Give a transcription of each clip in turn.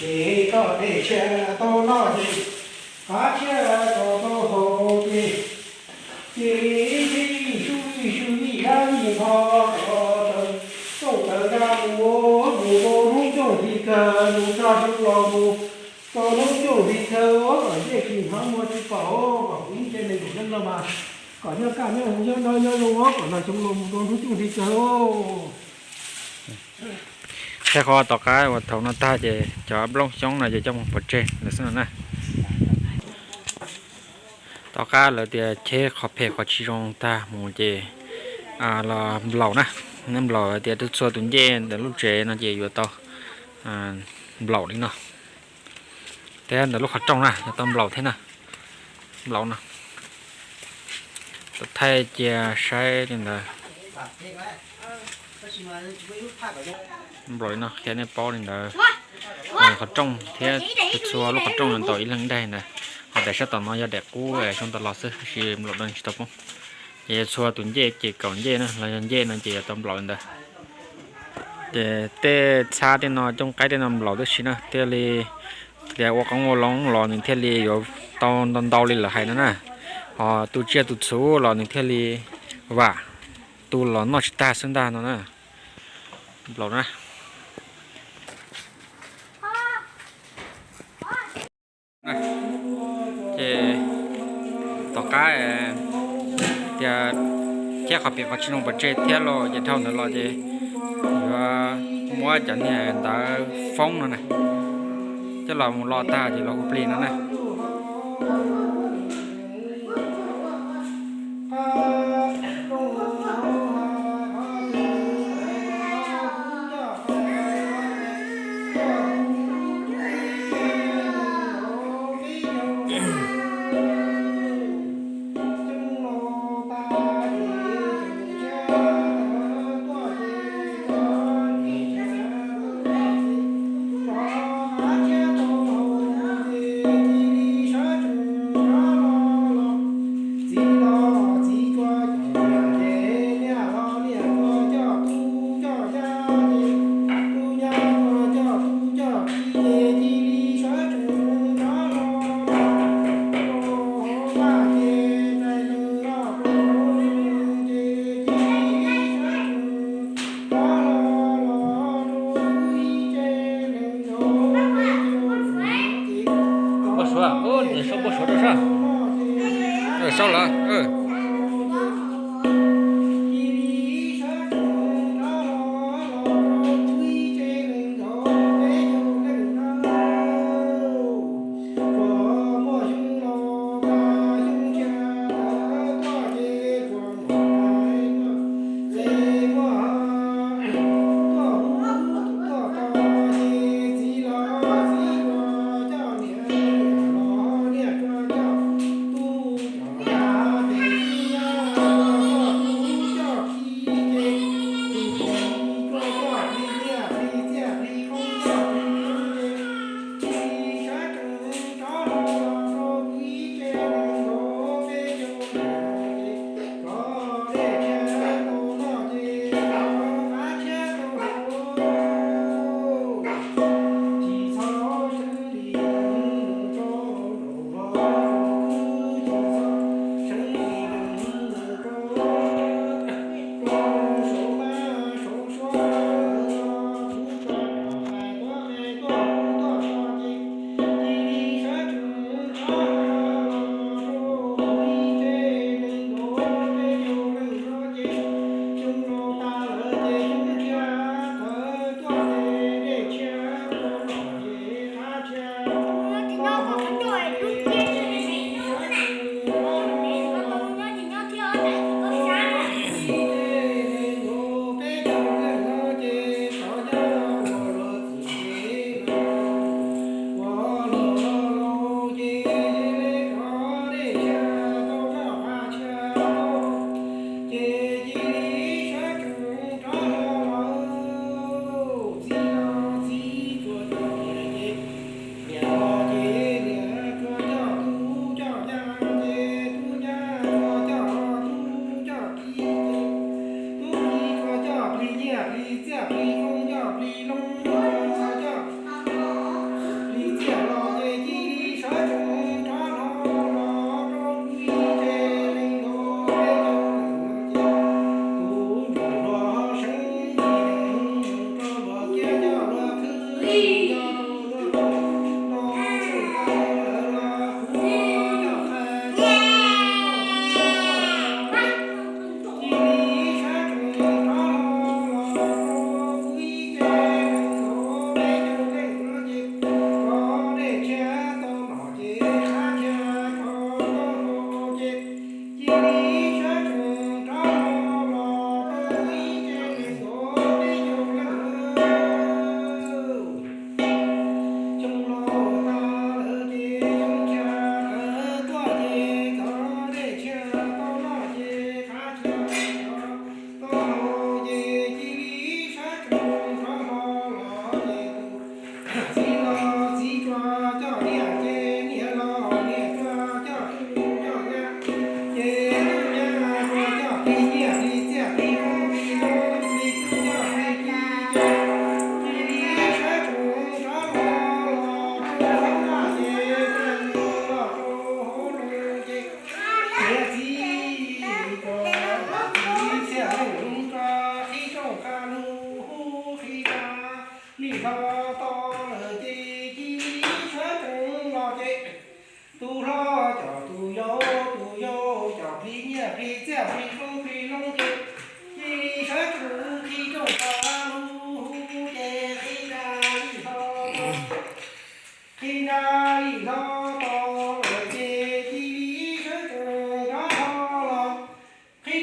Ces koj tej tsiaj tau noj ces, qab tsiaj tau tau haus ces, ces ib sub ib sub ib dab ib npho, tau tawm nqa mus, mus rau hnub nyoog hli kawg mus tso xyoo los mus, rau hnub nyoog hli kawg kom ncej tsis hnov muag tsis pom, kom kuv ib ce neeg nkaum leej no mas kom nyob kaj nyob hu nyob noj nyob zoo, kom los xyoo los mus rau hnub nyoog hli kawg. Thiab qhov tom qab uas thaum no tag ces cov nplooj xyoob no ces coj mus pov tseg lawm xwb no na. Tom qab lawv tias cheb qhov phem qhov tsis zoo tag mus ces los nplaum na. Nplaum hais tias txhua tus ncej ntawm lub tsev no ces yuav tau nplaum li no. Thiab ntawm lub qhov rooj na yuav tau nplaum thiab na. Nplaum no, thaij cia saib li ntawd. Nplaum li no qhia nej paub li ntawd. Qhov rooj thiab txhua lub qhov rooj yuav tau ib leeg daim ntawd. Ho daim sab tom no yog daim qub xyoo tas los xwb, tab sis nplaum no tsis tau poob. Ces yog txhua tus ncej ces kaum ncej na los yog ncej no ces yuav tau nplaum li ntawd. Ces tej txhab tej no, cooj qaib tej no nplaum tib si na thiaj li, tias ua qoob ua loo los nws thiaj li yuav tau ntau ntau li lawv hais no na. Ho tu tsiaj tu txhuv los nws thiaj li vam, tu los noj tsis tag xwb ntag no na. Nplaum na. Ces tom qab tias thiab qhov pem qhov tsis zoo pov tseg thiab los ces dhau ntawd los ces yuav muab cov niag ntawv foob no na coj los mus lo tag ces los hu plig no na. Npau suav, nws sau npau suav rau sab. Sau lawm.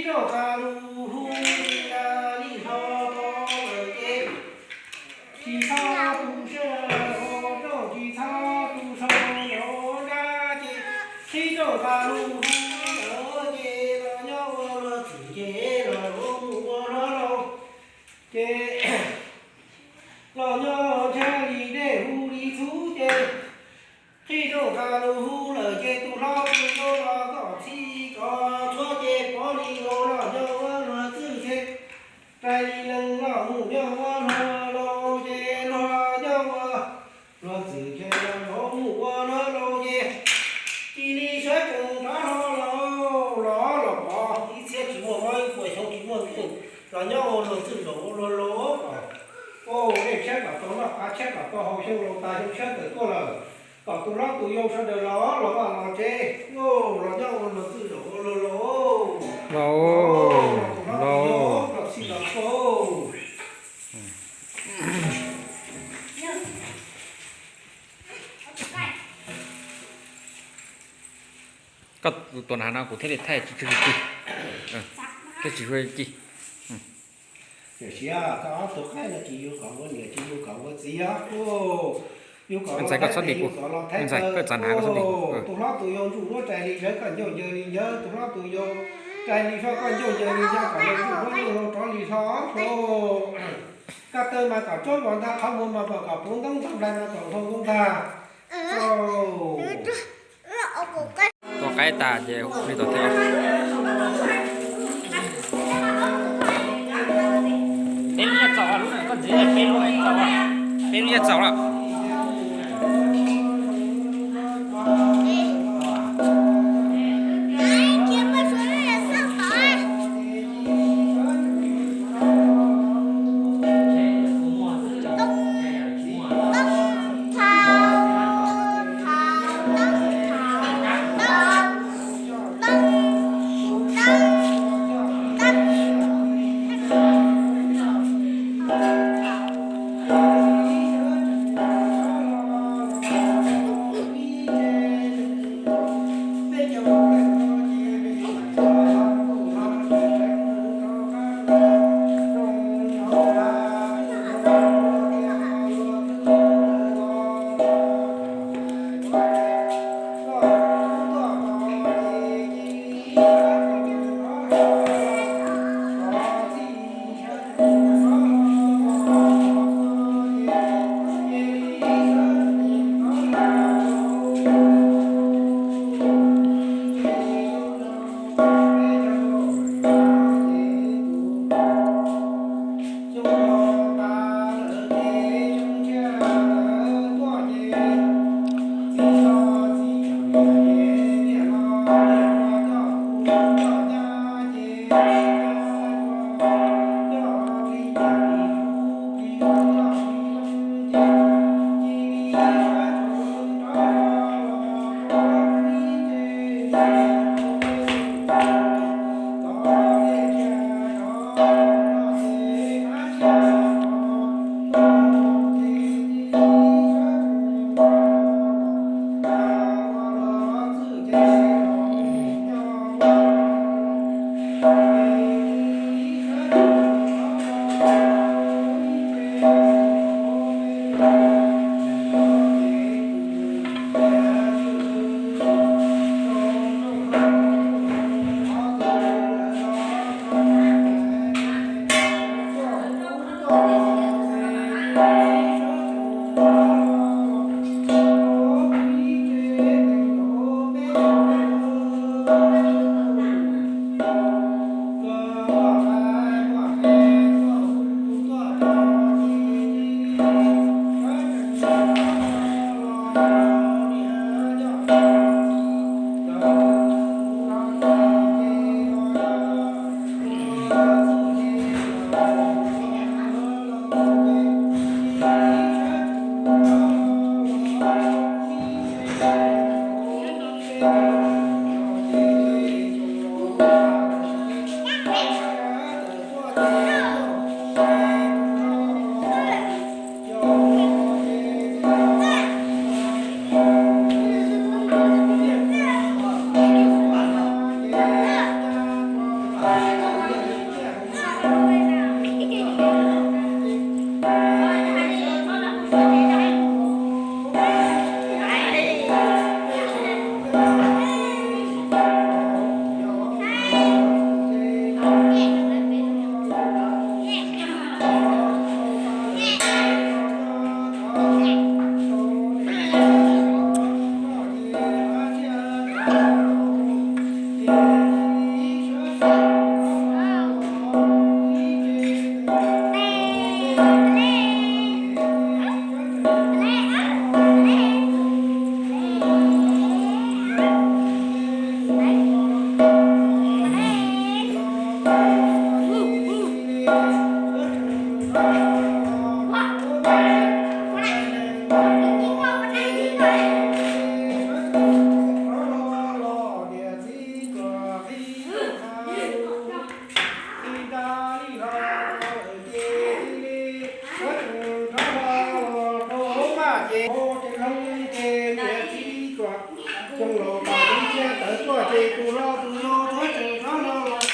Roj qab lug hu li na li hlo rau lawm ces, tsis txhob tu siab hlo rau, tsis txhob tu siab hlo na ces, qhib roj qab lug hu lawm ces los nyob ua luag txwm ces los mus ua luag laus ces los nyob ntsha li dej hu li txhuv ces, qhib roj qab lug hu lawm ces tus hlob tus yau los kom txhij kom tshuab ces pov li nkaus los nyob ua luag txwm ces, rais li nees los mus nyob ua luag laus ces luag nyob ua luag txwm ces los mus ua luag laus ces, cia li sawv tsees rov hlo los los los pov ib txhiab tsis muaj mob ib puas xyoo tsis muaj nkeeg los nyob ua luag txwm zaum ua luag laus kom, dej tshiab kom tau noj, qav tshiab kom tau haus, xyoo laus tas xyoo tshiab tawm tuaj lawm, kom tus hlob tus yau sawv daws los los vaj los tsev, los nyob ua luag txwm zaum ua luag laus. Los, los, los txhij los txhua. Koj tus nas no kuv thiaj li thaij tsis tsw ci, thiaj tsis tsw ci. Tiam sis koj ob tug qaib no tsis yog kom ua niam tsis yog kom ua txiv os. Yog kom ntxhais koj txhob dim kuv, ntxhais koj txav hnav koj txhob dim kuv. Tus hlob tus yau ntsuj duab rais li ntawd koj ncauj ncaws li ntawd, tus hlob tus yau rais li hlob koj ncauj ncaws li ntawd kom ntsuj duab ncauj hlo rov li hlo hlo. Koj taw mas kom tsob vos ntag, qhov muag mas kom puv ntoob ntag, nplai mas kom hau ntoob ntag. Tua qaib tas ces li tom thiab. Peb lub nyiaj txaus, lub na koj ntxiv, peb lub nyiaj txaus, peb lub nyiaj txaus lawm. Ces niam txiv tsuas xyoo laus tas lub siab tawv tuaj ces tus hlob tus yau sawv tsees rov hlo los,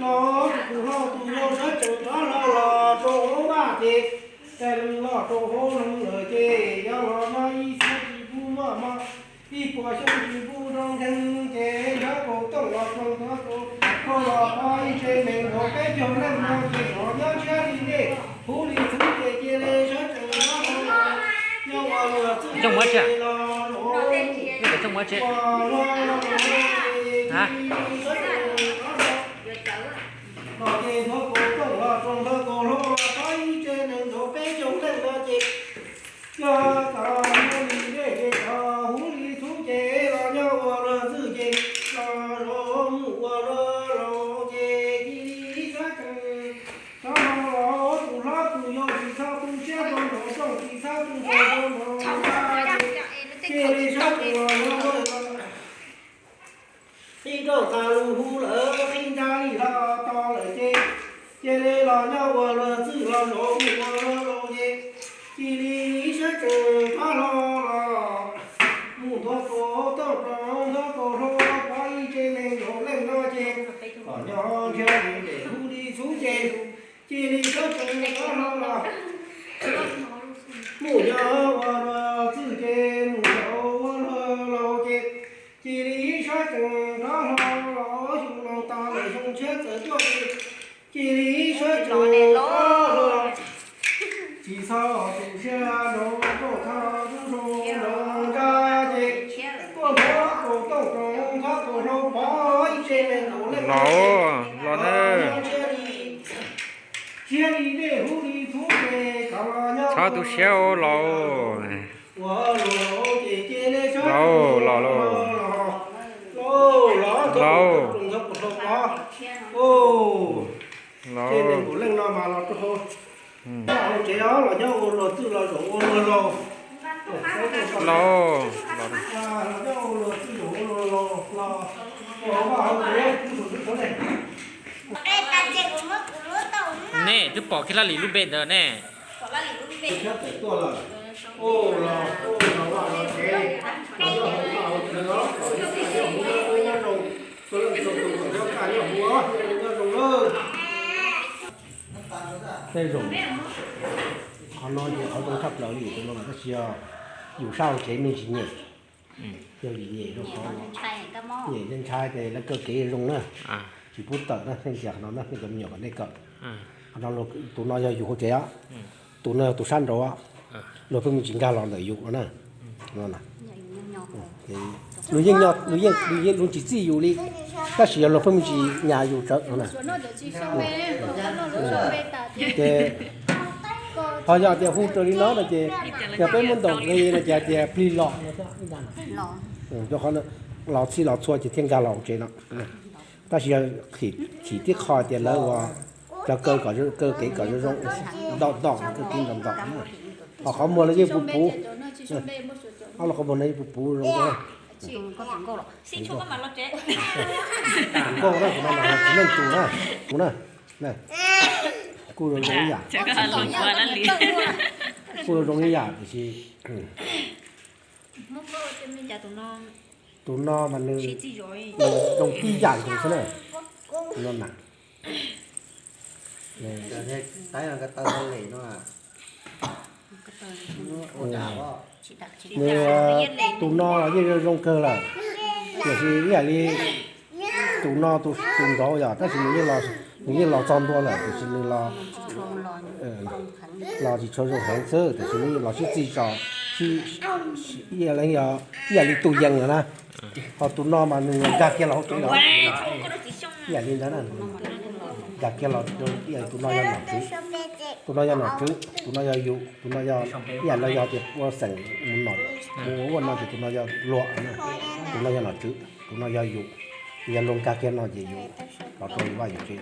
los tus hlob tus yau sawv tsees rov hlo los rau hauv vaj ces, tais leej los rau hauv loog lawm ces yog los nyob ib txhiab tsis pub muaj hmo, ib puas xyoo tsis pub zoo nkeeg ces nyob kaum tooj los tsoos tuav kaus hau los pov ib tse nees nkaum peb caug leej no ces kom nyob ntshiab li dej huv li txhuv ces cia li sawv tsees rov hlo los, yog ua luag txwj ces los ua luag los ces cia li sawv tsees rov hlo los ces ntuav kaus tooj los tsoos tuav kaus hau los pov ib tse nees nkaum peb caug leej no ces yog kom ntshiab li dej ces kom huv li txhuv ces los nyob ua luag txwj ces los mus ua luag laus ces cia li sawv tsees rov hlo los tus hlob tus yau tsis txhob tu siab rau nraum zoov tsis txhob tu siab rau nraum vaj ces cia li sawv tsees los nyob ua luag qhib rooj tas lus hu lawm qhib ncaj li hlo to lawm ces cia li los nyob ua luag txwj los nraud mus ua luag laus ces cia li sawv tsees rov hlo los mus ntuav kaus tooj rau ntuav kaus hau pov ib tse nees nkaum leej no ces kom nyob ntshiab li dej huv li txhuv ces cia li sawv tsees rov hlo los mus nyob ua luag txwj ces mus nraud ua luag laus ces cia li sawv tsees rov hlo los xyoo laus tas lawm xyoo tshiab txawm tuaj ces cia li sawv tsees rov hlo los tsis txhob tu siab rau rooj txhob tu rau nraum nra ces tuaj ntuav kaus tooj rau ntuav kaus hau pov ib tse nees nkaum leej no ces los ntshiab li dej huv li txhuv ces kom los nyob txhob tu siab laus. Ua luag laus ces cia li sawv tsees rov hlo los, laus los ntuav kaus tooj rau ntuav kaus hau pov, ib tse nees nkaum leej no mas los rau hauv, hauv tsev os, los nyob ua luag txwj los zaum ua luag laus. Los nyob ua luag txwj zaum ua luag laus los ua hauv vaj hauv tsev, ua luag txwj tau ne. Nej twb pom kiag Laj Lim lub npe ntawd ne. Tej zaum qhov no ces qhov zoo tshaj plaws li tus no mas tab sis yog yus sab hauv tsev me ntsis nyem, yog yus nyem rau qhov nyem ntshai ntshai ces lawv kaw kev zoo na, tsis pub tawm na, nej ntsia qhov no na, nej cov me nyuam kom nej kawm. Qhov no, tus no yog yus hauv tsev os, tus no yog tus sab nraud os, luag pheej me ntsis nkag los ntawm yus no na. Luag yeej, luag yeej, luag tsis txij yus li, tab sis yog luag pheej me ntsis nyas yus tsawv no na. Ces ho yog tias hu raws li no no ces yog peb muab ntaus nqi no ces hais tias plig los no, rau qhov los txhij los txhua ces thiaj nkag los hauv tsev no. Tab sis yog chim tib qho tias lawv ua cov kaw kom, kaw kev kom zoo zoo, ntau ntau, kaw kev ntau ntau. Ho qhov muag los yeej puv puv, ob lub qhov muag no yeej puv puv zoo nkauj. Nkauj na, kuv no mas tsis meej tus na, kuv na, kuj zoo zoo ib yam, kuj zoo zoo ib yam tiam sis tus no mas nws zoo tib yam nkaus xwb na. Tus no mas nws, tus no los yeej zoo zoo kawg lawm, tiam sis ib yam li tus no, tus nraud yog, tab sis nws yeej los txog ntua lawm, tiam sis nws los tsis tshua zoo heev xwb, tiam sis nws los sib txig tso, ib yam li tus yees lawm na. Ho tus no mas nws nkag kiag los hauv tsev lawm, ib yam li ntawd na, nkag kiag los, ib yam li tus no yog nom tswv, tus no yog nom tswv, tus no yog yus, tus no yog, ib yam no yog tias ua xeem mus nom, mus ua no ces tus no yog luag, tus no yog nom tswv, tus no yog yus, yog luag nkag kiag no ces yus los rau yus vaj yus tsev.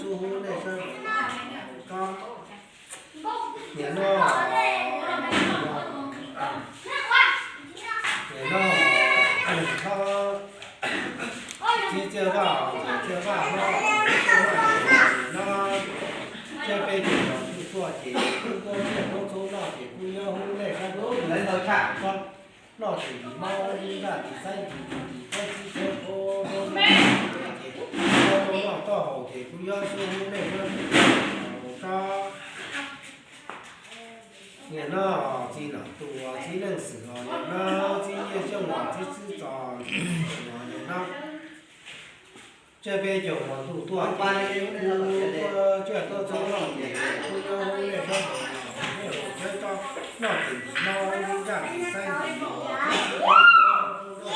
xub hub nej sawv daws los noj los haus tso. Nim no, nim no, txiv Txiaj Vaj, txiv Txiaj Vaj no, nim no, tsiab peb caug hmo ntuj tuaj ces kuj tuaj tsiaj tuaj txhub noj ces kuj yuav hu nej sawv daws noj ces ntim mob ntim zaj ntim xaiv ntim ntim khawb txib khawb kho rau noj ces, rau noj toj haus ces kuj yuav xub hu nej sawv daws los haus tso. Nim no, txiv Nom Tuam, txiv Leej Xwm os, nim no, txiv Nyiaj Xyooj os, txiv Xwb Txos, nim no, tsiab peb caug hmo ntuj tuaj ces kuj tuaj tsiaj tuaj txhub noj ces kuj yuav hu nej sawv daws los haus cawv tso, noj ces ntim mob ntim zaj ntim xaiv ntim ntim khawb txib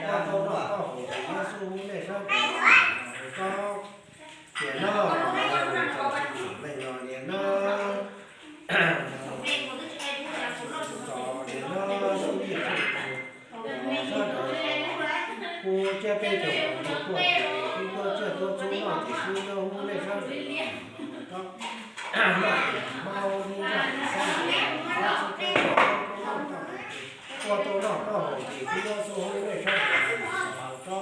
khawb kho rau noj toj haus ces kuj yuav xub hu nej sawv daws los haus tso. Nim no, txiv Xwm Leej os, nim no, txiv Xwb Txos, nim no, txiv Nyiaj Xyooj, sawv daws kuj tsiab peb caug hmo ntuj tuaj ces kuj tuaj tsiaj tuaj txhub noj ces kuj yuav hu nej sawv daws los haus tso, noj ces ntim mob ntim zaj ntim xaiv ntim ntim khawb txib khawb kho rau noj toj haus ces, tuaj rau noj toj haus ces kuj yuav xub hu nej sawv daws los haus tso.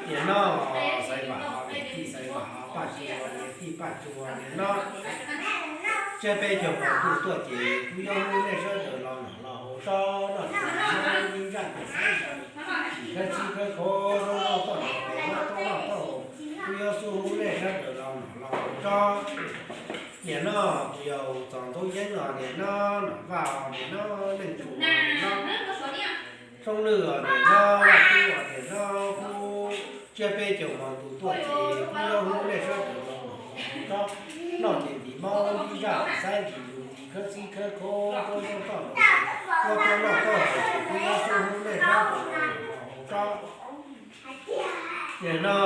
Nim no, Xaiv Vam os, niam tij Xaiv Vam os, Paj Tsua, niam tij Paj Tsua, nim no, tsiab peb caug hmo ntuj tuaj ces kuj yuav hu nej sawv daws los noj los haus tso, noj ces ntim mob ntim zaj ntim xaiv ntim khawb txib khawb kho rau noj toj haus ces, noj toj noj toj haus kuj yuav xub hu nej sawv daws los noj los haus tso. Nim no, kuv yog Txos Ntaub Yeeb os, nim no, Nom Vaj os, nim no, Leej Tsuas, nim no, Soob Lwj os, nim no, Vaj Tub os, nim no, kuj tsiab peb caug hmo ntuj tuaj ces kuj yuav hu nej sawv daws los noj los haus tso, noj ces ntim mob ntim zaj ntim xaiv ntim lus ntim khawb txib khawb kho rau noj toj haus ces, tuaj rau noj toj haus ces kuj yuav xub hu nej sawv daws los noj los haus tso. Nim no,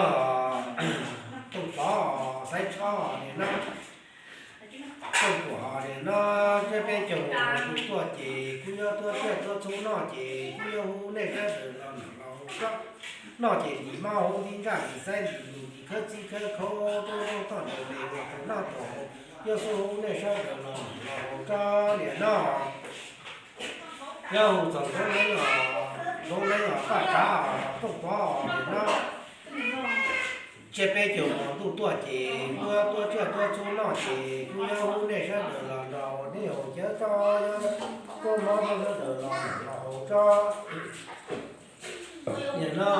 Tooj Pov, Xaiv Tshob, nim no, Tooj Pov, nim no, tsiab peb caug hmo ntuj tuaj ces kuj yuav tuaj tsiaj tuaj txhub noj ces kuj yuav hu nej sawv daws los noj los haus tso, noj ces ntim mob ntim zaj ntim xaiv ntim lus ntim khawb txib khawb kho rau noj toj haus ces, noj toj haus, yuav xub hu nej sawv daws los noj los haus tso. Nim no, yog hu Txos Ntaub Yeeb os, Ntaub Yeeb os, Paj Tsav os, Tooj Pov os, nim no, tsiab peb caug hmo ntuj tuaj ces kuj yuav tuaj tsiaj tuaj txhub noj ces kuj yuav hu nej sawv daws los nrog nej haus cawv tso, yuav kub mob rau sawv daws los noj los haus tso. Nim no,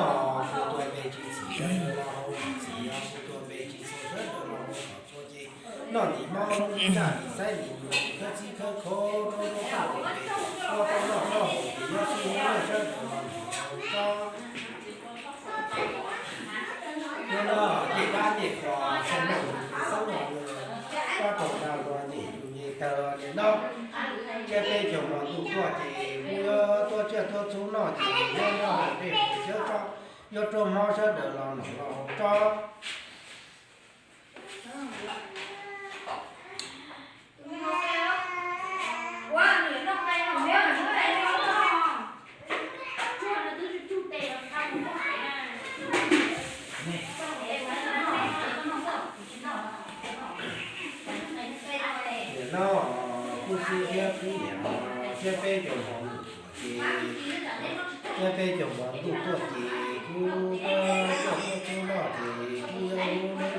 kuv tus npe Tsis Txim sawv daws los haus Txim os, kuv tus npe Tsis Txim sawv daws los haus Txim ces, noj ntim mob ntim zaj ntim xaiv ntim lus ntim khawb txib khawb kho rau noj toj haus ces, noj toj noj toj haus ces yuav xub hu nej sawv daws tuaj tsiaj tuaj txhub noj ces nyob nyob hauv dej puas cawb tsob, yuav rau hmob sawv daws los nom los haus tsob. Nim no kuj xib thiab kwv yam, thiab peb caug hmo ntuj tuaj ces, thiab peb caug hmo ntuj tuaj ces kuj tuaj tuaj txhub noj ces kuj yuav hu neb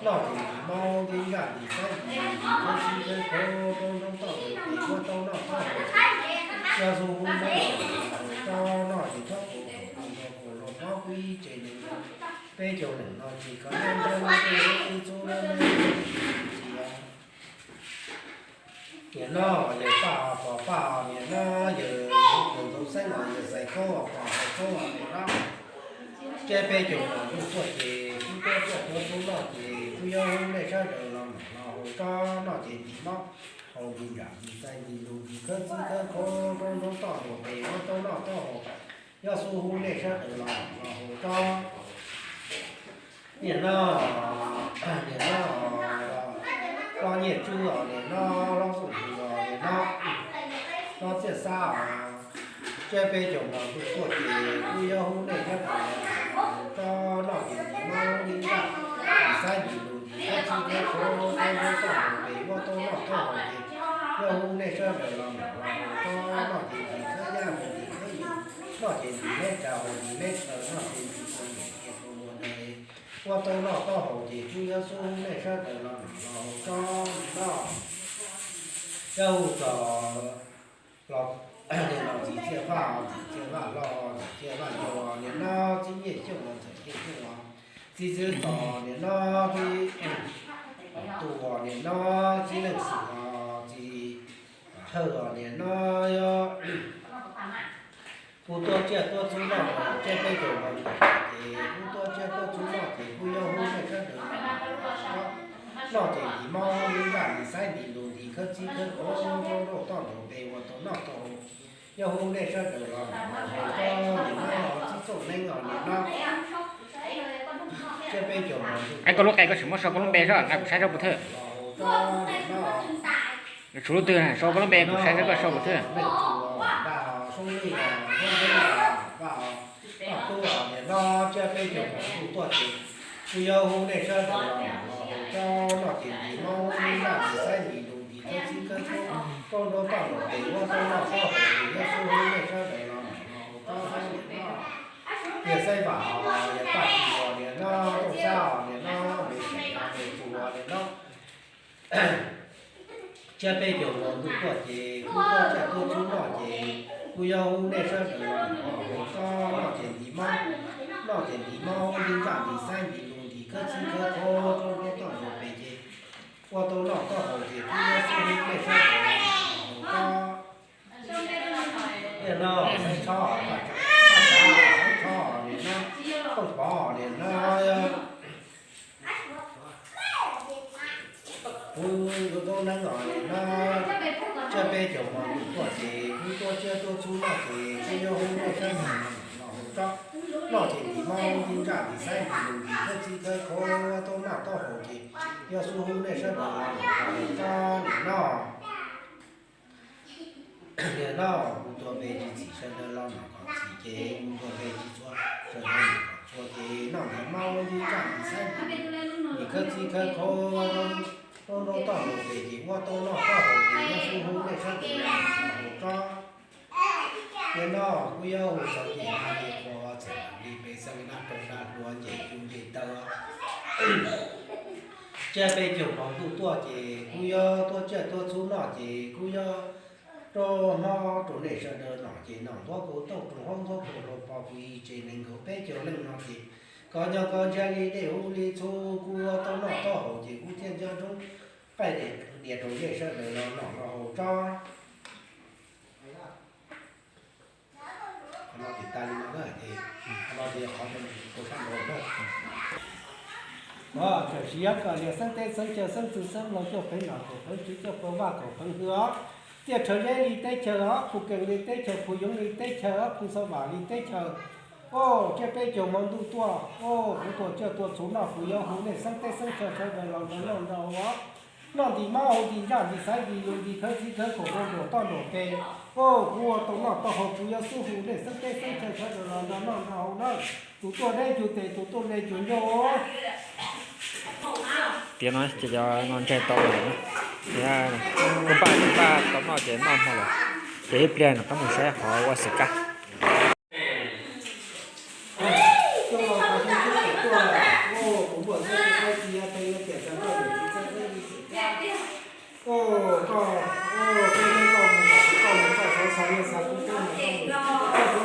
noj ces ntim mob ntim ntsaj ntim xaib ntim ntim khawb xib khawb khuab roob roob toj ntawd ces muab tau noj tau haus, yog xub hu neb tsob noj ces txhob pum kaum pum los kaum los mob kuj ib tsev neeg. Peb caug leej no ces koj nyob nyob nyob tej lub txhub lub neb ntsia. Nim no yawg Paj Pov Paj, nim no yawg Ntxoov Xeeb los yawg Xaiv Khaub Pov Xaiv Khaub nim no, thiab peb caug hmo ntuj tuaj ces kuj tuaj tuaj txhub noj ces kuj yuav hu nej sawv daws los nom los haus tsob noj ces ntim mob, haus ntim ntsaj ntim xaib ntim lus ntim khawb xib khawb khuab roob roob toj ntawd ces muab tau noj tau haus, yog xub hu nej sawv daws los nom los haus tsob. Nim no, nim no, hlob Nyiaj Tswb os, nim no hlob Xub Hwm os, nim no hlob Txiaj Xab os, thiab peb caug hmo ntuj tuaj ces kuj yuav hu nej sawv daws los nom los haus tsob noj ces ntim mob ntim ntsaj ntim xaib ntim lus ntim khawb xib khawb khuab roob roob toj ntawd ces muab tau noj tau haus ces yog hu nej sawv daws los nom los haus tsob noj ces ntim khawb yaj ntim khawb yim, noj ces ntim neb tsa haus ntim neb chaw noj ces ntim tau ntim cia tau ua ntawd, muab tau noj tau haus ces kuj yuav xub hu nej sawv daws los nom los haus tsob noj. Yog hu txog los, nim no txiv Txiaj Vaj, txiv Txiaj Vaj Hlob, txiv Txiaj Vaj Yau, nim no txiv Nyiaj Xyooj los txiv Nyiaj Xyooj los, txiv Txwv Tos, nim no txiv Tuam, nim no txiv Leej Xwm los txiv Hawj los, nim no yog kuj tuaj tsiaj tuaj txhub noj ces peb caug hmo ntuj ces kuj tuaj tsiaj tuaj txhub noj ces kuj yuav hu nej sawv daws los nom los haus tsob noj ces ntim mob ntim ntsaj ntim xaib ntim lus ntim khawb xib khawb khuab roob roob toj ntawd ces muab tau noj tau haus, yog hu nej sawv daws los nom los haus tsob nim no txiv Txooj Neeb los nim no, thiab peb caug hmo ntuj. Koj lub qe koj tsis muab sau koj lub npe saib, nqa kuv saib saib puas thwj. Tshuav lub twg sau koj lub npe kuv saib saib koj sau puas thwj. Vaj Soob Lwj, Soob Lwj, Vaj Tub, nim no thiab peb caug hmo ntuj tuaj ces kuj yuav hu nej sawv daws los nom los haus tsob noj ces ntim mob ntim ntsaj ntim xaib ntim lus ntim khawb xib khawb khuab roob roob toj ntawd ces muab tau noj tau haus ces yog xub hu nej sawv daws los nom los haus tsob nim no. Yawg Xaiv Vam os, yawg Paj Tsuas nim no, Tooj Xab os nim no, Maiv Xeem os, Maiv Tsuas nim no, thiab peb caug hmo ntuj tuaj ces kuj tuaj tsiaj tuaj txhub noj ces kuj yuav hu nej sawv daws los nom los haus tsob noj ces ntim mob, noj ces ntim mob ntim ntsaj ntim xaib ntim lus ntim khawb xib khawb khuab roob roob toj ntawd ces muab tau noj tau haus ces kuj yuav xub hu nej sawv daws los nom los haus tsob. Nim no Xaiv Tshob, Xaiv Tshob nim no, Tooj Pov nim no, kuv Tub Neeb os nim no, thiab peb caug hmo ntuj tuaj ces kuj tuaj tsiaj tuaj txhub noj ces kuj yuav hu nej sawv daws los nom los haus tsob noj ces ntim mob ntim ntsaj ntim xaib ntim lus ntim khawb xib khawb khuab tau noj tau haus ces yog xub hu nej sawv daws los nom los haus tsob nim no. Nim no kuv tuaj npe tsis txhim sawv daws los nom kom txhim ces kuv tuaj npe tsis txhua sawv daws los nom kom txhua ces noj ntim mob ntim ntsaj ntim xaib ntim khawb xib khawb khuab roob roob toj ntawd ces muab tau noj tau haus ces yog xub hu nej sawv daws los nom los haus tsob. Nim no kuj yuav hu txog ces hais li qhua txawm li peb xeeb naj roob naj hlua nce cub nce taw, thiab peb caug hmo ntuj tuaj ces kuj yuav tuaj tsiaj tuaj txhub noj ces kuj yuav rau hmob rau nej sawv daws nom ces nom ntxuav kaus tooj rau hmob ntxuav kaus hlau pov kuv ib tsev neeg nkaus peb caug leej no ces koj nyob koj ntsiag li dej hub li txhub kuj yuav tau noj tau haus ces kuj thiaj nco ntsoov qaij diav rau nej sawv daws los nom los haus tsob. Qhov no ces tas li no na, ces qhov no ces yog qhov rau sab nraud na. Txawm siv yog kom niam xeeb teb xeeb chaw xeeb ntxwv xeeb laus coj peev nom kaum peev tswv coj peev vaj kaum peev hwj os. Tiaj Rhawv Zeb li teb chaws os, Phu Kees li teb chaws, Phu Yoov li teb chaws os, Phu Xav Vam li teb chaws. O, tsiab peb caug hmo ntuj tuaj, o, kuv tuaj tsiaj tuaj txhuv noj, kuv yuav hu nej xeeb teb xeeb chaw sawv daws los nrog noj nrog haus. Noj ntim mab haus ntim nraj ntim xaiv ntim lus ntim khawv txiv khawv khaum rau nruam toj nruam pes. O, kuv ua tau noj tau haus, kuv yuav xub hu nej xeeb teb xeeb chaw sawv daws los nrog noj nrog haus na. Tus tuaj deb cuag tes, tus tuaj me cuag ncauj. Tiam no ces cov no ntsaig tau lawm na. Tiam kuv npaj kuv npaj tau noj ces noj hmo lawm. Ces ib pliag no rov mus saib qhov ua xwm kab. Koj, koj, koj mus koj mus koj mus koj Suav xa nyiaj xa kub, koj mus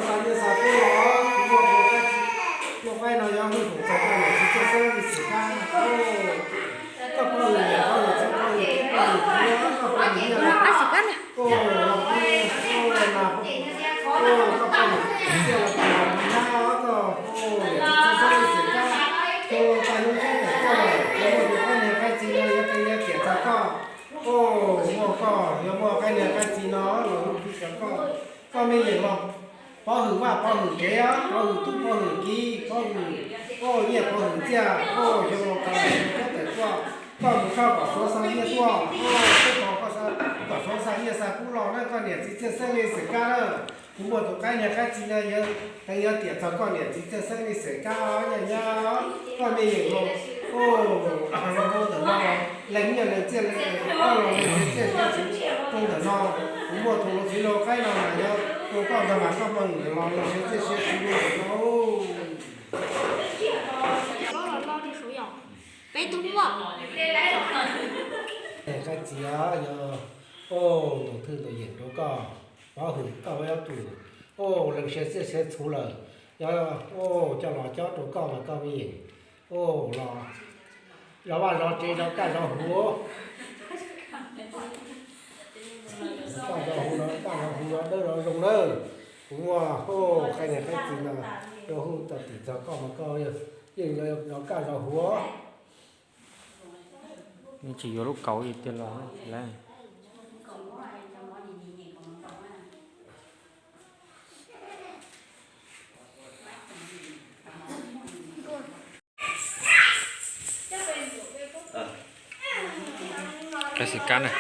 koj mus koj Suav xa nyiaj xa kub los kuv muaj tus qaib, tus qaib no yuav hwj hum txog koj niam txiv txiaj xeeb li xwm kab. Koj pov hwm niam pov hwm txiv pov hwm tub pov hwm kiv, koj pov hwm nyiaj, koj pov hwm txiaj los koj niam txiv txiaj xeeb li xwm kab. Koj mus koj mus koj Suav xa nyiaj xa kub los kuv muaj tus qaib niam qaib txiv no yuav hwj hum txog koj niam txiv txiaj xeeb li xwm kab. Koj muaj tus qaib niam qaib txiv no yuav qhia tiam txog koj. O, muaj koj yuav muaj qaib niam qaib txiv no los hu txog koj. Koj me yeem los pov hwm vaj pov hwm tsev, pov hwm tub pov hwm kiv, pov hwm, o, nyiaj pov hwm txiaj, o, xyoo los tas xyoo tawm tuaj, koj mus koj kom Suav xa nyiaj tuaj, o, koj kom Suav xa nyiaj xa kub los na koj niam txiv txiaj xeeb li xwm kab na. Kuv muaj tus qaib niam qaib txiv no yuav qhia tiam txog koj niam txiv txiaj xeeb li xwm kab os, nyob nyob koj me yeem los, o, ntawm no lees nyiaj lees txiaj, koj los lees txiaj siab txhuv rau ntawm no. Kuv muaj tus txiv lau qaib no mas yog tus koj ntag mas koj poj niam los lees siab txiaj siab txhuv rau ntawm no. Peb tug muaj. Qaib txiv yog, o, ntaus thwj ntaus yeem rau koj, pov hwm koj ob tug, o, lees siab txiaj siab txhuv lawm, yog, o, coj los cob rau koj mas koj me yeem, o, los, zov vaj zov tsev zov kaj zov huv, kaj zov huv los kaj zov huv zov dawb zov zoo nawb. Kuv muaj, o, qaib niam qaib txiv no yuav hu tau tiam txog koj mas koj yeej zov kaj zov huv. Nws tsis yuav lub kauv li tiag los lawm. Qhov xwm kab na,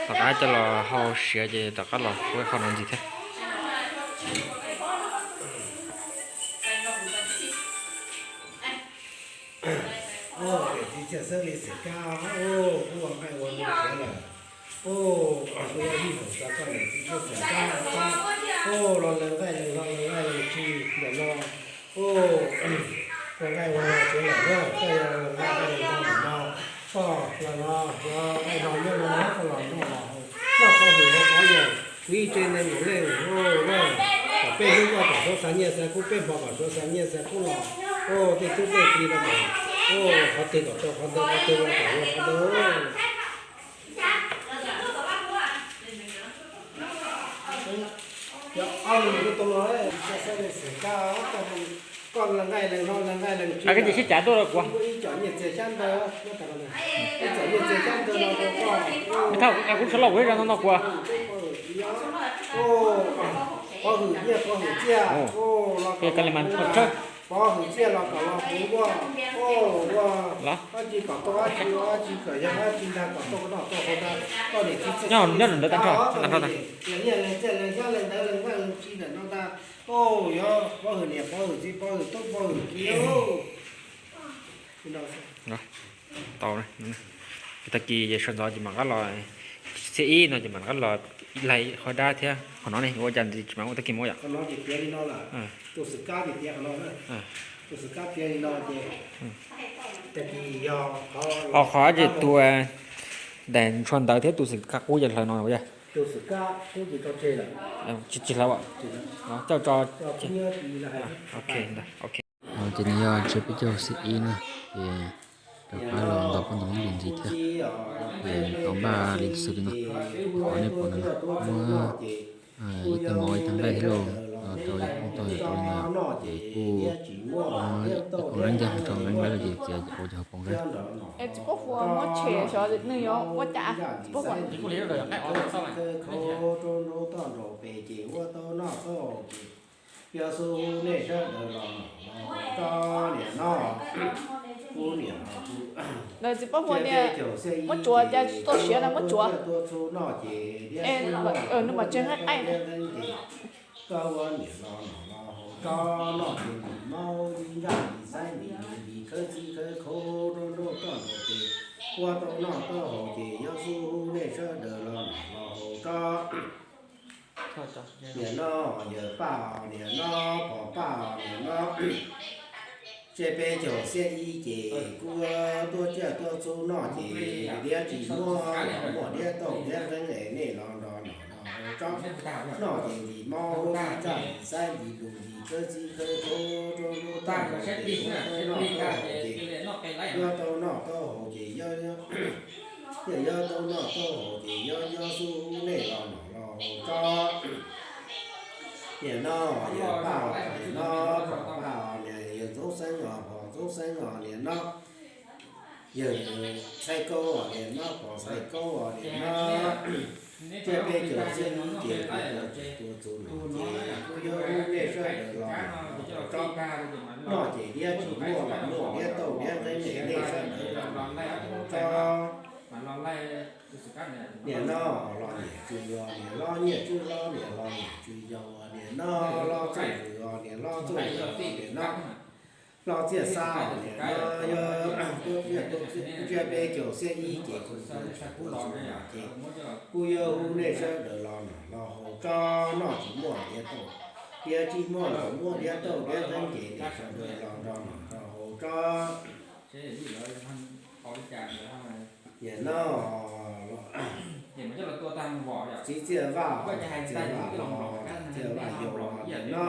tom qab coj los hau siav ces tom qab los kuj qhov no ntxiv thiab. Niam txiv txiaj xeeb li xwm kab, kuv ua nqaij ua nqaij siav lawm. Kuv yuav hwj hum txog koj niam txiv txiaj xeeb kab, los lees nqaij lees hlo lees nqaij lees tsi ntawm no. Ua nqaij ua nqaij siav lawm na, koj yog lees nqaij lees hlo ntawm no, koj los no, nqaij hlo nyob no, koj los noj los haus, noj qhov hwm haus qhov yeem, kuv ib tse neeg nkaum leej na, kom peb hlub koj kom Suav xa nyiaj xa kub, peb hmo kom Suav xa nyiaj xa kub los, tej tub tej kiv no mas, qhov twg kom tau qhov ntawd, qhov twg los kom ua qhov ntawd. Koj lees nqaij lees hlo lees nqaij lees tsi, koj cia sib cav tuaj rau kuv. Ib co nyiaj txiag xyab ntawd, ib co nyiaj txiag xyab ntawd no rau koj. Thauj, kuv sawv los ua ib zag no no kuv. Pov hwm nyiaj pov hwm txiaj, pov hwm txiaj los kom los kuv ua, ua dab tsi kom tau dab tsi, ua dab tsi kom yog dab tsi ntag kom tau noj tau haus ntag, koj niam txiv txiaj xeeb li xwm kab, nyiaj lees txiaj lees xyab lees ntawv lees nqaij lees tsi ntawm no ntag. Yuav pov hwm niam pov hwm txiv pov hwm tub pov hwm kiv. Tau, tag kis sawv ntxov ces mam nqa los, xiab ib no ces mam nqa los laig qhov dab thiab qhov no ne, ua cas ntxiv tsis mam ua tag kis mus yom. Ho qhov ces tus daim ntshua ntawv thiab tus xwm kab qub ces hlawv no yog. Tsis hlawv, coj tso. Ok, ok. Ces nws yog tsiab peb caug xwm ib na, ces rov qab los ntaus poj ntxoog ib lwm ntxiv thiab. Ces tau npaj li xwb li no, qhov nej pom no muab ib tag mov ib tag nqaij thiab los rau tau tau li no. Ces kuj pom leej ncaj rau leej lawm ces txiav ua cov hauv paus nqeeb. Es txiv Paj Huas muab tshem xyov nws yuav ua cas, txiv Paj Huas. Rau nraud toj nraud pem ces ua tau noj tau haus ces yog xu hu nej sawv daws los los tso niam no. Kuv niam no kuv, txiv Paj Huas niam, muab tsuav cas tsis tau siav na, muab tsuav. Tuaj txhub noj ces diab sib muaj, nws mas tsev nqaij nqaij ces koj ua niam no los los haus tso noj ces ntim maub ntim ntsaj ntim xaiv ntim lus ntim khawb txij khawb khaub rau nraud toj nraud pem, ua tau noj tau haus ces yog xu hu nej sawv daws los los haus tso. Niam no, yawm Paj, niam no, Pov Paj, niam no. Tsiab peb caug xiab ib ces kuv tuaj tsiaj tuaj txhub noj ces diab tsis muaj, muaj diab tauj diab nqeeb es nej los nrog noj tso noj ces ntim maub ntim ntsaj ntim xaiv ntim lus ntim khawb txij khawb khaub rau nraud toj nraud pem ua tau noj tau haus ces yog tau noj tau haus ces yog, yog tau noj tau haus ces yog, yog xu hu nej los los los haus tso. Niam no, yawm Paj, niam no, Pov Paj, niam yawg Ntxoov Xeeb os, Pov Ntxoov Xeeb os, niam no. Yawg Xaiv Kaub os, niam no, Pov Xaiv Kaub os, niam no. Tsiab peb caug xiab ib ces kuv tuaj tsiaj tuaj txhub noj ces kuv yuav hu nej sawv daws los los tso noj ces diab tsis muaj los muaj diab tauj diab nqeeb es nej sawv daws los los tso. Niam no, los niam tsw yos, niam hlob nyiaj tswb hlob, niam los niam tsw yos, niam no, hlob txooj vwm os, niam hlob txooj vwm os, niam no. Hlob Txiaj Xab os, niam no, yog tuaj tsiaj tuaj txhub, tsiab peb caug xiab ib ces kuv tuaj tsiaj tuaj txhub noj ces kuv yuav hu nej sawv daws los los los haus tso noj tsis muaj diab tauj, diab tsis muaj los muaj diab tauj diab nqeeb ces nej sawv daws los nrog noj los haus tso. Niam no, txiv Txiaj Vaj, Txiaj Vaj los, Txiaj Vaj yau los, niam no,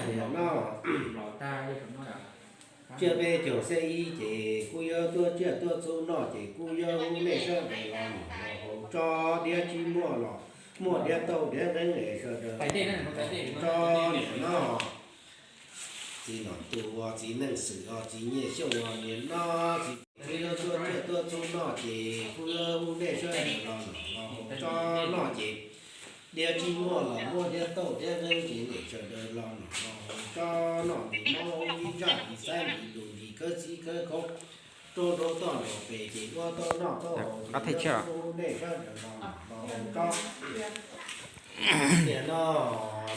niam no. Tsiab peb caug xiab ib ces kuv yuav tuaj tsiaj tuaj txhub noj ces kuv yuav hu nej sawv daws los los haus tso, diab tsis muaj los muaj diab tauj diab nqeeb es sawv daws los tso niam no. Txiv Nom Tus os, txiv Neej Xwm os, txiv Nyiaj Xyooj os, niam no, txiv, kuv yuav tuaj tsiaj tuaj txhub noj ces kuv yuav hu nej sawv daws los los haus tso noj ces diab tsis muaj los muaj diab tauj diab nqeeb ces nej sawv daws los los haus tso noj ntim maub ntim ntsaj ntim xaiv ntim lus ntim khawb txij khawb khaub rau nraud toj nraud pem ces ua tau noj tau haus ces yog xu hu nej sawv daws los los haus tso. Niam no,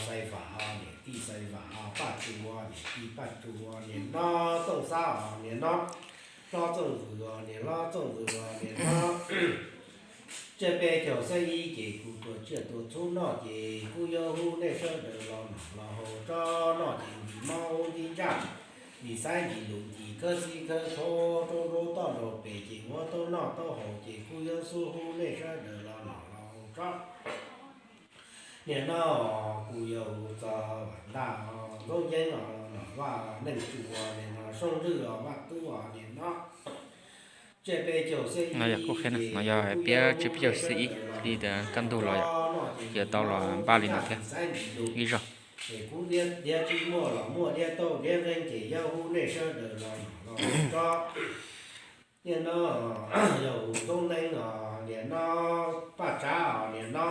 Xaiv Vam os, niam tij Xaiv Vam os, Paj Tsu os, niam tij Paj Tsu os, niam no, Tooj Xab os, niam no, hlob Txooj Vwm os, niam hlob Txooj Vwm os, niam no. Tsiab peb caug xiab ib ces kuv tuaj tsiaj tuaj txhub noj ces kuv yuav hu nej sawv daws los los haus tso noj ces ntim maub ntim ntsaj ntim xaiv ntim lus ntim khawb txij khawb khaub rau nraud toj nraud pem ces ua tau noj tau haus ces kuv yuav xu hu nej sawv daws los los haus tso. Niam no, kuv yog hu txog Vam Ntaj os, Ntxoov Yeeb os, Nom Vaj, Neej Tsu os, niam no, Soob Lwj os, Vaj Tub os, niam no. Tsiab peb caug xiab ib, no yog kuj qhia na, no yog piab tsiab peb caug xiab ib li tias kaj ntug los yom, ces tau los npaj li no thiab ib zaug. Ces kuv diab tsis muaj los muaj diab tauj diab nqeeb ces yog hu nej sawv daws los los tso. Niam no, yog hu Ntxoov Neeb os, niam no, Paj Tsav os, niam no.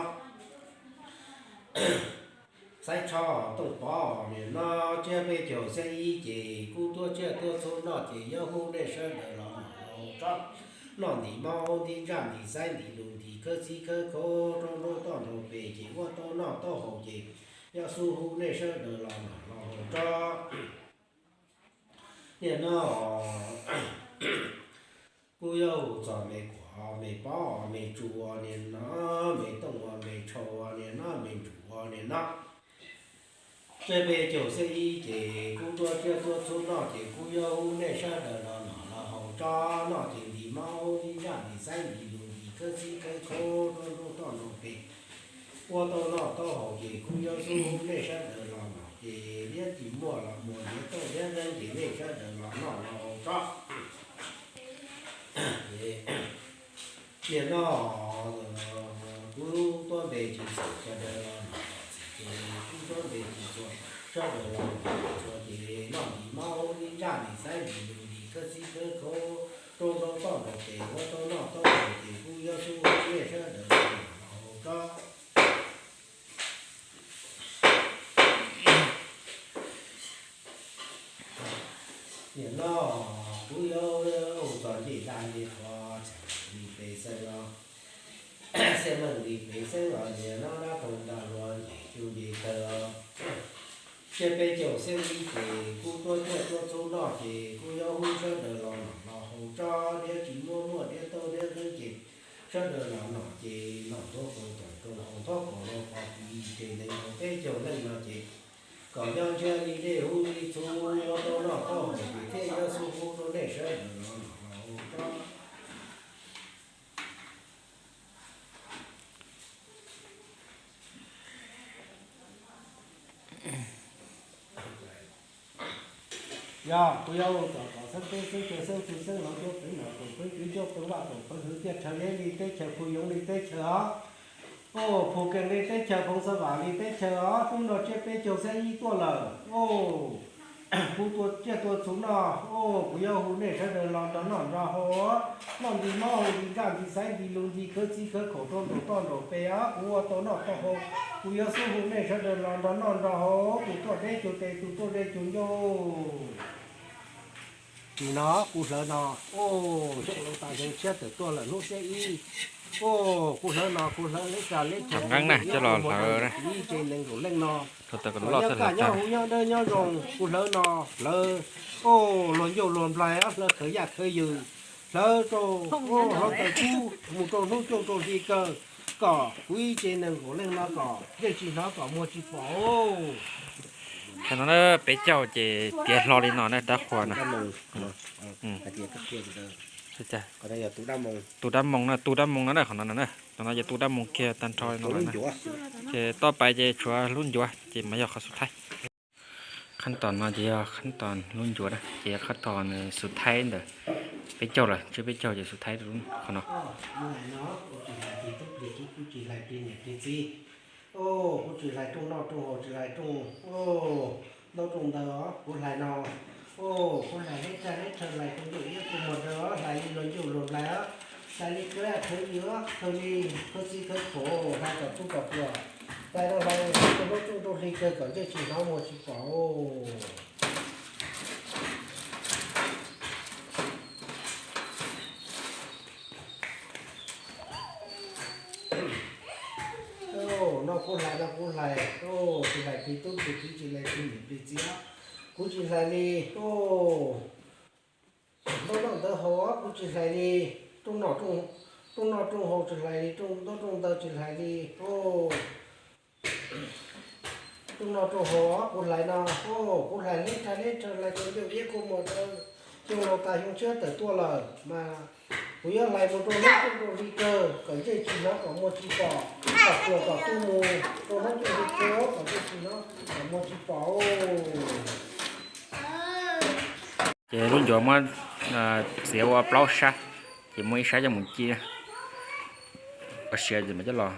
Xaiv Tsho, Tooj Pov os, niam no. Tsiab peb caug xiab ib ces kuv tuaj tsiaj tuaj txhub noj ces yog hu nej sawv daws los los tso noj ntim maub ntim ntsaj ntim xaiv ntim lus ntim khawb txij khawb khaub rau nraud toj nraud pem ces ua tau noj tau haus ces yog xu hu nej sawv daws los los tso. Niam no, kuv yuav hu txog Me Kuam, Me Pob, Me Tsu os, niam no, Me Tooj os, Me Tshau os, niam no, Me Ntsum os, niam no. Tsiab peb caug xiab ib ces kuv tuaj tsiaj tuaj txhub noj ces kuv yuav hu nej sawv daws los los haus tso noj ces ntim maub ntim ntsaj ntim xaiv ntim lus ntim khawb txij khawb khaub rau nraud toj nraud pem ua tau noj tau haus ces kuv yuav xu hu nej sawv daws los los ces diab tsis muaj los muaj diab tauj diab nqeeb ces nej sawv daws los noj los haus tso. Niam no, kuv tuab npe tsis txawm sawv daws los los txim ces kuv tuab npe tsis txawm sawv daws los txhua ces noj ntim mob ntim ntsaj ntim xaiv ntim lus ntim khawb txib khawb kho, rau nraud toj nraud pem ua tau noj tau haus ces kuv yuav xub hu nej sawv daws los haus tsob. Nim no kuv yuav hu txog ncej daj ncej qhua, txheem li pes xeeb los, xeeb meej li pes xeeb los nim no dab rau ntaj luag ncej cug ncej taw os. Tsiab peb caug xeeb ib ces kuv tuaj tiaj tuaj txhub noj ces kuv yuav hu sawv daws los nom los haus tsob, diab tsis muaj muaj diab taub diab nqeeb ces sawv daws los nom ces nom ntuav kaus tom rau haus ntaub kaus los pov tis ces nees nkaum peb caug leej no ces kom nyob ntsiag li dej hub li txhuv ua tau noj tau haus ces thiaj yuav xub hu rau nej sawv daws los nom los haus tsob. Yog kuv yuav hu txog tom xeeb teb xeeb chaw xeeb txwv xeeb lawv tuaj peb nom koom peb kwv cuab peb vaj koom peb hwv tiaj rhawv yeb li teb chaws phu yoov li teb chaws os, o, phu kees li teb chaws, phoov xav vam li teb chaws os, hnub no tsiab peb caug xeeb ib tuaj lawm, o, kuv tuaj tiaj tuaj txhub noj, o, kuv yuav hu nej sawv daws los nrog noj nrog haus, noj nti mob haus nti ntsaj nti xaiv nti lus nti khawb txib khawb khaum rau nraum toj nraum pem os, kuv ua tau noj tau haus, kuv yuav xub hu nej sawv daws los nrog noj nrog haus, tus tuaj deb cug tes tus tuaj ze cug ncauj. Nim no kuv hlawv no, o, xyoo laus tas xyoo tshiab tawm tuaj lawm hnub xiab ib, o, kuv hlawv no kuv hlawv leb tsa leb chaw, cov nqeeb na coj los hlawv ib tse nees nkaum leej no, nyob kaj nyob huv nyob dawb nyob zoo, kuv hlawv no hlawv, o, luag ncauj luag nplaig, hlawv khawv yaj khawv yws, hlawv rau, o, hlawv taws kub mus rau hnub coob rau hli kawg, kom kuv ib tse nees nkaum leej no kom ntsej tsis hnov kom muag tsis pom. Qhov no na peb caug ces tiav hlo li no na dab qhuas na. Tus dab moos na, tus dab moos no na, qhov no na, qhov no ces tus dab moos kiag tag nrho no lawm na. Ces toj pais ces tshuav lub ncuav ces mas yog qhov xub thaib. Qhab tos no ces yog qhab tos lub ncuav na, ces yog qhab tos xub thaib ntawm peb caug lawm, tsiab peb caug ces xub thaib qhov no. Kuv tsis hlais rooj noj rooj haus, tsis hlais rooj, ntaub rooj ntawd os, kuv hlais no, o, kuv hlais leb raj leb rhawv, hlais rau ncauj iab rau muag rau, hlais li luag ncauj luag nplaig os, hlais li khawv yaj khawv yws, khawv li khawv txij khawv khaum, hlais kom tub kom pluas, hlais rau hlais rau hnub coob rau hli kawg kom ntsej tsis hnov muag tsis pom. No kuv hlais, no kuv hlais, tsis hlais plig tub plig kiv, tsis hlais plig niam plig txiv, kuv tsis hlais li, o, ntaub rooj ntawd haus, kuv tsis hlais li, rooj noj rooj haus tsis hlais li, rooj ntaub rooj ntawd tsis hlais li, o. Rooj noj rooj haus kuv hlais no, o, kuv hlais leb raj leb rhawv, hlais rau ncauj iab rau muag rau, xyoo laus tas xyoo tshiab tawm tuaj lawm mas kuv yuav hlais mus rau hnub coob rau hli kawg kom ntsej tsis hnov kom muag tsis pom, kom pluas kom tub mus rau hnub coob hli kawg kom ntsej tsis hnov kom muag tsis pom. Ces lub ncuav muab txiav ua plaub sab, ces muab ib sab coj mus ci, ua siav ces mas coj los.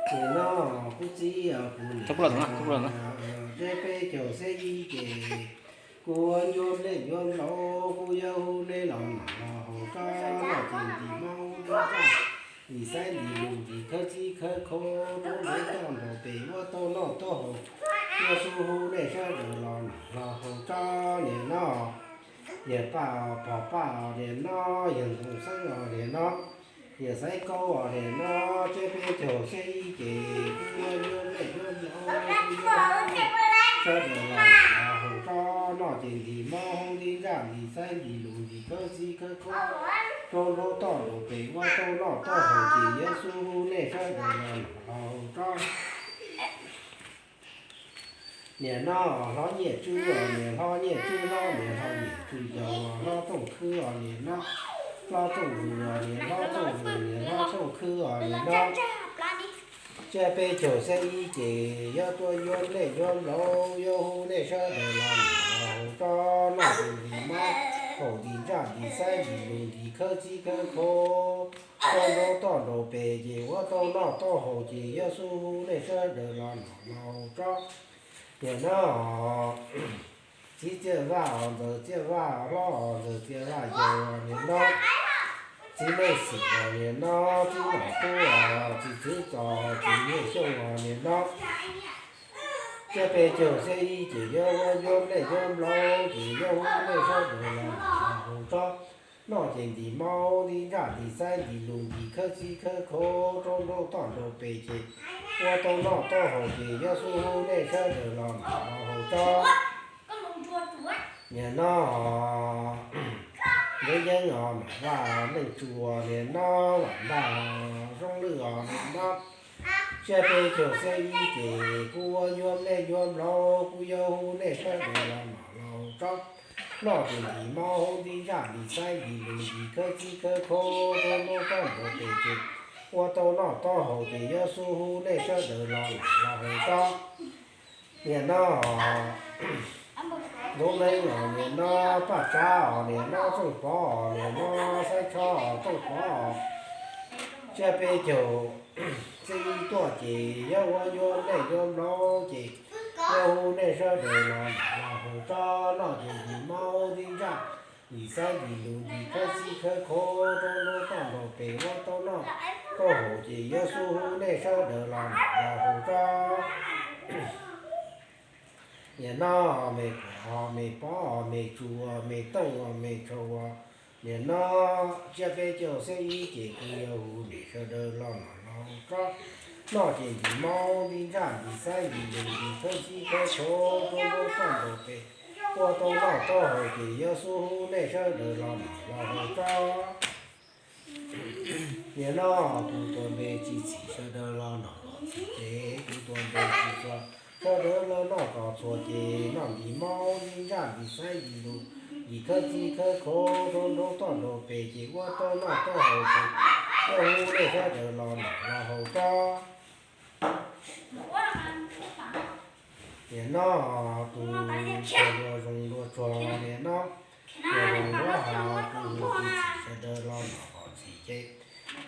Ces no kuv txiv kuv niam, tsiab peb caug xeeb ib ces kuv ua ncuav nplej ncuav nplaum, kuv yuav hu nej los nom los haus tsob, noj ces ntim mob ntim ntsaj, ntim xaiv ntim lus ntim khawb txij khawb khaum rau nraum toj nraum pem ua tau noj tau haus, yuav xub hu nej sawv daws los nom los haus tsob. Niam no, niam Paj os, pog Paj os, niam no, yawg Ntxoov Xeeb os, niam no, yawg Xaiv Kaub os, niam no, tsiab peb caug xeeb ib ces kuv yuav ncuav nplej ncuav nplaum, kuv yuav sawv daws los nom los haus tsob, noj ces ntim mob ntim ntsaj ntim xaiv ntim lus ntim khawb txij khawb khaum rau nraum toj nraum pem ua tau noj tau haus ces yuav xub hu nej sawv daws los nom los haus tsob. Niam no, hlob Nyiaj Tswb os, niam hlob Nyiaj Tswb hlob, niam hlob Nyiaj Tswb yau, hlob Tooj Khwb os, niam no, hlob Tooj Vwm os, niam hlob Tooj Vwm, niam hlob Tooj Khwb os, niam no, tsiab peb caug xeeb ib ces yuav tuaj ncuav nplej ncuav nplaum, yuav hu nej sawv daws los nom los haus tsob, noj ces ntim mob, haus ntim ntsaj ntim xaiv ntim lus ntim khawb txij khawb khaum rau nraud toj nraud pem ces ua tau noj tau haus ces Yexus hu nej sawv daws los noj los haus tsob. Nim no txiv Txiaj Vaj os, ntxawm Txiaj Vaj hlob os, ntxawm Txiaj Vaj yau os, nim no txiv Leej Xwm os, nim no txiv Nom Tub os, txiv Txwv Txos, txiv Nyiaj Xyooj os, nim no tsiab peb caug xiab ib ces yog ua yuav nplej yuav nplaub ces yog hu nej sawv daws los noj los haus tsob. Noj ces ntim maub ntim ntsaj ntim xaib ntim lus ntim khawb txib khawb kho rau nraud toj nraud pem ces ua tau noj tau haus ces Yexus hu nej sawv daws los noj los haus tsob. Nim no Ntev Yeeb os, Nom Vaj, Neej Tsu os, nim no Vam Ntaj, Zoo Lwj os, nim no tsiab peb caug xiab ib ces kuv ua yuav nplej yuav nplaub kuv yuav hu nej sawv daws los noj los haus tsob. Noj ces ntim maub ntim ntsaj ntim xaib ntim lus ntim khawb txib khawb kho rau nraud toj nraud pem ces ua tau noj tau haus ces Yexus hu nej sawv daws los noj los haus tsob. Nim no Ntxoov Neeb os, nim no Paj Tsav os, nim no Txooj Pov os, nim no Xaib Tshob os, Txooj Pov os, tsiab peb caug xiab ib tuaj ces yog ua yuav nplej yuav nplaub ces yog hu nej sawv daws los noj los haus tsob. Noj ces ntim maub ntim ntsaj ntim xaib ntim lus ntim khawb txib khawb kho rau nraud toj nraud pem ua tau noj tau haus ces Yexus hu nej sawv daws los noj los haus tsob. Nim no Me Kuam os, Me Pob os, Me Tsu os, Me Tooj os, Me Tshau os, nim no tsiab peb caug xiab ib ces kuv yuav hu nej sawv daws los noj los haus tsob. Noj ces ntim maub ntim ntsaj ntim xaib ntim lus ntim khawb txib khawb kho rau nraud toj nraud pem ua tau noj tau haus ces Yexus hu nej sawv daws los noj los haus tsob. Nim no kuv tuav npe tsis txhim sawv daws los noj kom txhim ces, kuv tuav npe tsis txhua sawv daws los noj kom txhua ces noj ntim maub ntim ntsaj ntim xaib ntim lus ntim khawb txib khawb kho rau nraud toj nraud pem ces ua tau noj tau haus ces yog hu nej sawv daws los noj los haus tsob. Nim no tus txhuas luag zoov luag tsuag, nim no luag zoov luag hav, kuv hu tsis txhim sawv daws los noj kom txhim ces,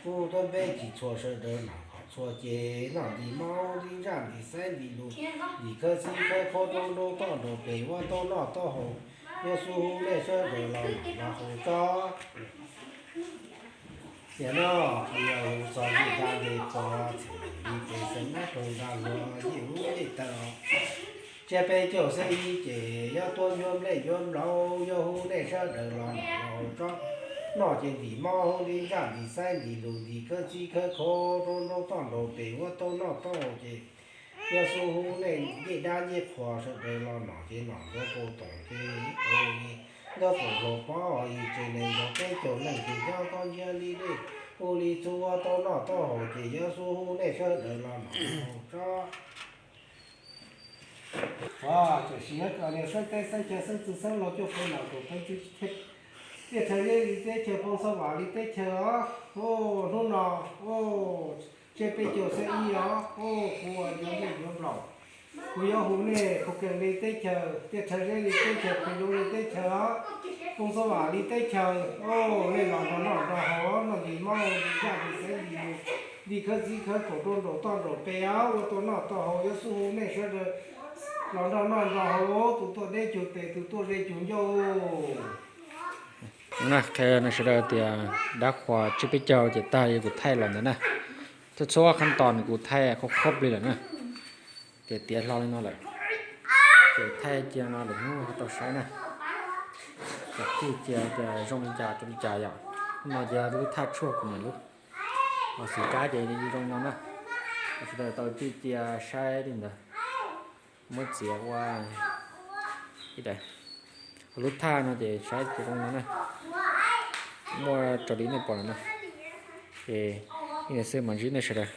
kuv tuav npe tsis txhua sawv daws noj kom txhua ces noj ntim maub ntim ntsaj ntim xaib ntim lus ntim khawb txib khawb kho rau nraud toj nraud pem ua tau noj tau haus, Yexus hu nej sawv daws los noj los haus tsob. Nim no kuv yog hu txog Yij Dab Ntxhee Qhua, txheem Leej Lis, pem Xeev Nab Roog Ntaj Luag, yij ub yij taw os. Tsiab peb caug xiab ib ces yog tuaj yuav nplej yuav nplaub, yog hu nej sawv daws los noj los haus tsob. Noj ces ntim maub ntim ntsaj ntim xaib ntim lus ntim khawb txib khawb kho rau nraud toj nraud pem ua tau noj tau haus ces Yexus hu nej Yij Dab Ntxhee Qhua sawv daws los noj ces noj ntxuav kaus toom ces ntxuav kaus hluas pob yim tsev neeg nkaus peb caug leej ces nyob koj nyiaj li dej hu li txhua ua tau noj tau haus ces Yexus hu nej sawv daws los noj los haus tsob. Ua txawm siv koj niag xeeb teb xeeb chaw xeeb txwj xeeb laug cuaj peb nom kaum peb tsib thiaj rhawv zeb li teb chaws, poob xob vam li teb chaws os. Hnub no, tsiab peb caug xiab ib os, kuv yuav nplej yuav nplaub, kuv yuav hu nej pug kees li teb chaws, thiaj rhawv zeb li teb chaws, pug zoo li teb chaws os, poob xob vam li teb chaws. Nej los nrog noj nrog haus, noj ntim maub ntim ntsaj ntim xaib ntim lus ntim khawb txib khawb kho rau nraud toj nraud pem os, ua tau noj tau haus, Yexus hu nej sawv daws los nrog noj nrog haus, tus tuaj deb cuag tes, tus tuaj ze cuag ncauj. Na, qhia nej sawv daws tias dab qhuas tsiab peb caug ces tag li kuv thaij los ntawd na. Txhua txhua qhab tos nws kuv thaij khaub khaub plig lawm na. Ces tiav hlo li no lawm. Ces thaij cia no lwm hnub ho tau saib na. Kom tij cia zoo li cas rau li cas yom. Hnub no ces lub thaj tshuaj kuv niam lub. Ho xim kab ces zoo no na. Sawv daws tau tij cia saib li ntawd. Muab txiav ua ib daim. Lub thaj no ces saib ces zoo no na. Muaj raws li nej pom lawm na. Ces ib ntawd xwb mam ntsib nej sawv daws.